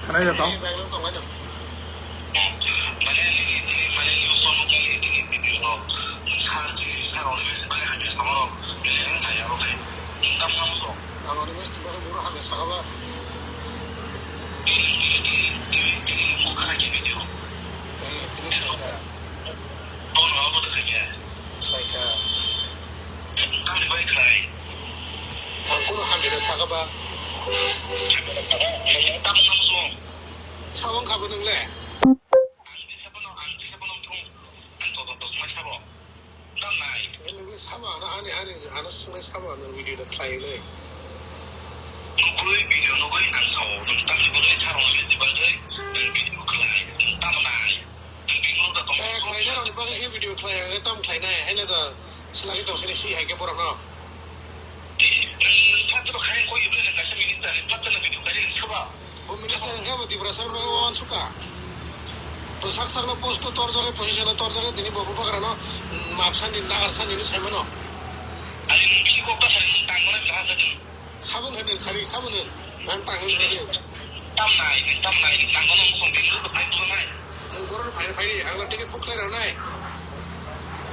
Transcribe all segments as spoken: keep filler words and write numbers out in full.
Khwnai da tong? Ang kunu hamjada saka ba. Tamo nang song. Sabo wngkha bo nwngle. Ang kisa bono, ang kisa bono thung. Ang to to to mai sabo. Tam nai. Nwngle sabo ano ani ani ano swngnai sabo ano video da khlai le. Nugui video nugui ang sao. Nung tam ni bwlai sabo nugui di bwlai. Nung video khlai. Nung tam nai. Nung video da tong. Kaya khlai na rong bagwi video khlai ang tam khlai nai. Haino da. Selagi tong sini si hai ke borok no. Nang, nang phat to khai koi ibu nang kaisa minister ni phat to nang video khai saba. Bo minister nang kabo Tiprasa rok wawan suka. To sak sak no post to tor jagai position no tor jagai tini bo bo bagra no map sani nagar sani ni sai mano. Ani nang bisi kok ta sai nang tang mana jaha sa. Sabung hai nang sari sabung nang. Nang tang nang sari. Tam nai, tam nai, tang kono mukong bini ko pai ko nai. Nang boron pai pai, ang na ticket book khlai rw nai.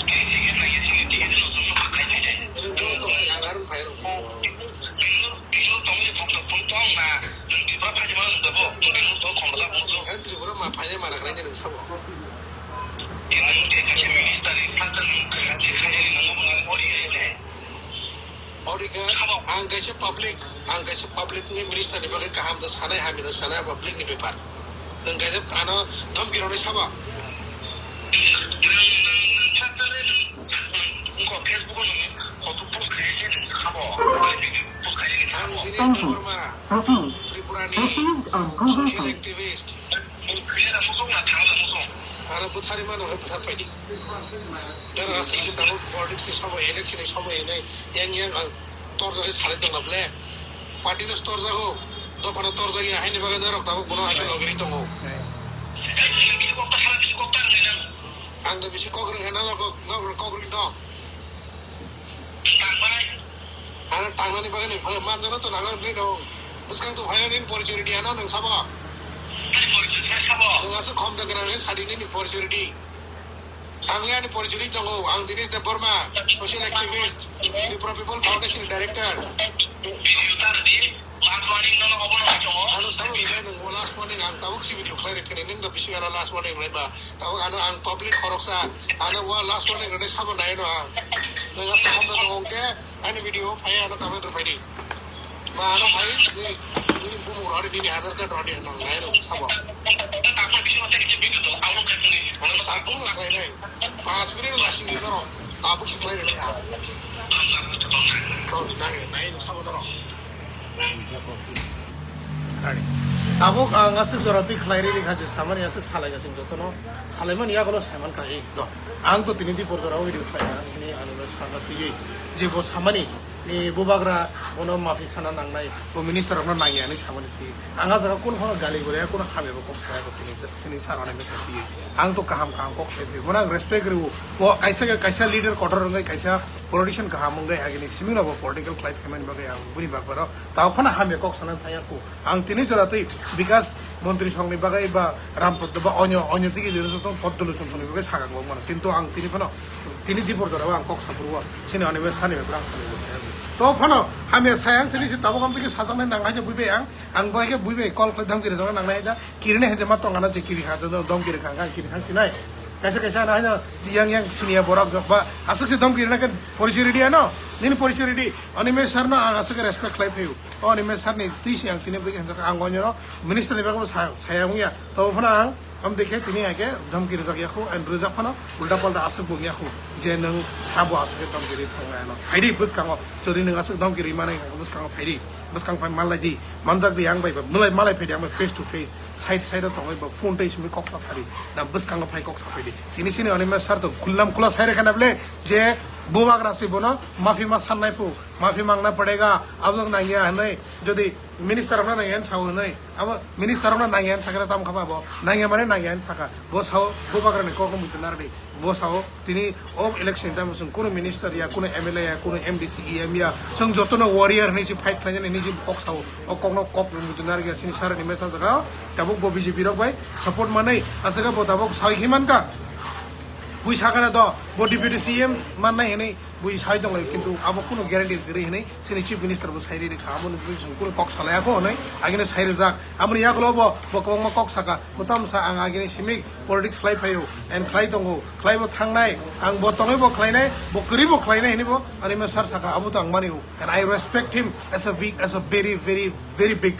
Ticket nai, ticket no jom no khai nai. Nang boron to khai ang arun pai rw. Bini, bini tong ni book to phone tong na, nang di ba pai ma nang dabo, nang bini to khom la phone to. Ang Tripura ma pai ma na khai nang sabo. Nang di ka se minister ni pha nang khai nang mo mo ori nai. Ori khe ang kaisa public, ang kaisa public ni minister ni bagwi kaham da sanai, hamya da sanai, public ni bepar. Nwng kaisa ano dhamki rwnai sabo. Ang Dinesh Debbarma, Tripura ni social activist. Ano bwthari mano hai bwthar paidi. Dara aswk se tabuk politics ni somoy, election ni somoy hinwi yang yang ang torjagwi salai tongna ble. Party no torjago, dopha no torjagya, haini bagwi norok tabuk bono hai khe logiri tongo. Ang no bisi kok rwngkha, norok kok rwng tong. Ano tangnani bagwi ni phano manjano to nangani bini no. Bwskang to phaina nini porichori di ano nwng sabo. Nwng aswk khom da gwnang khe sadi nini porichori di. Ang le ani porichori tongo, ang Dinesh Debbarma, social activist, Tripura People Foundation ni director. Ano sabo rwgwi nwng o last warning ang tabuk si video khlai rwkhe nwng da bising ano last warning rwba. Tabuk ano ang public khoroksa, ano o last warning rwgwi sabo nai no ang. Nwng aswk hamda tongo hwnkhe ani video phai ano comment rwphai di. Ba ano phai ni, ni bumung rwdi nini Aadhaar card rwdi ano nai no sabo. Tabuk no khlai nai. Pas minute lasing di norok. Tabuk si khlai rwgwi ha. Nai, nai no sabo norok. Ani. Tabuk ang aswk jora twi khlai riri kha je samani aswk salai gasing jotono. Salaimani yagulo saiman kha ei do. Ang to tini di por jora video khlai na sini ano sakha twi je bo samani ni bubagra bono mafi sana nangnai, bo minister rokno nangya hinwi samani twi. Ang a jaga kun phano gali gori, kun hamya bo kok saya bo tini sini sar ani twi. Ang to kaham kaham kok sai twi. Bono ang respect rw. Bo kaisa kaisa leader kotor wngwi kaisa politician kaham wngwi agini simi no bo political khlai phaimani bagwi ang buni bagwi ro. Tao phano hamya kok sana thangya khu. Ang tini jora twi Bikas Montri songni bagwi ba Ram Pod-, ba onyo, onyo tigi jora song Poddolo song songni bagwi sakha kok mano. Kintu ang tini phano, tini dipor jora ang kok sapurwo. Sini Animesh sani bagwi ang phano saya. To phano hamya saya ang tini si tabuk am tigi sajaknai nang hai je buibai ang. Ang bai khe buibai call khlai dhamki rwjakna nangnai da. Kirini hai je ma tongana je kiri kha, dhamki rwkha ang kiri thang sinai. Kaisa kaisa ano haino yang yang senior borok ba aswk se dhamki rwna khe porichori di ano. Nini porichori di. Animesh sir no ang aswk respect khlai phaio. O Animesh sir ni twi se ang tini bwrwi khe ang onyo no minister ni bagwi sa-, saya wngya. To phano ang am dekhe tini hai khe dhamki rwjak ya khu, and rwjak phano ulta palta aswk bo wngya khu. Je nwng sabo aswk khe dhamki rwi thangna ano. Phaidi bwskango, jodi nwng aswk dhamki rwi mani bwskango phaidi. Bwskang phai malai di, manjak di ang bai ba, malai, malai phaidi ang bai face to face. Side side o tongwi ba phone tei simi kok ta sari. Na bwskango phai kok sapai di. Tini sini Animesh sir to kulam kula sai rwkha na ble je bubagra si bono mafi ma sannai phu, mafi mangna padega, aboni nangya hinwi jodi minister rokno nangya hinwi sao hinwi, abo minister rokno nangya hinwi sakha tam kha ba bo, nangya mane nangya hinwi sakha. Bo sao bubagra ni kok no muitu nardi. Bo sao tini o election time sung kuno minister ya, kuno M L A ya, kuno M D C, E M ya, sung jotono warrior hinwi si fight khlainani hinwi si kok sao. O kokno kok mudunar ya sini sara ni mesa jaga. Tabuk bo B J P rok bai support manai asaka bo tabuk sai himan ka. Bui sakana do bo deputy C M mannai hinwi bui sai tong lai, kintu abo kuno guarantee gri hinwi sini chief minister bo sai ri kha. Abo ni sung kuno kok salaya ko hinwi agini sai rijak. Amoni yagulo bo bo kwbangma kok saka. Bo tamsa ang agini simi politics khlai phaio and khlai tongo, khlai bo thangnai, ang bo tongwi bo khlainai, bo kwrwi bo khlainai hinwi bo ani mesa saka, abo to ang mani o. And I respect him as a big, as a very, very, very big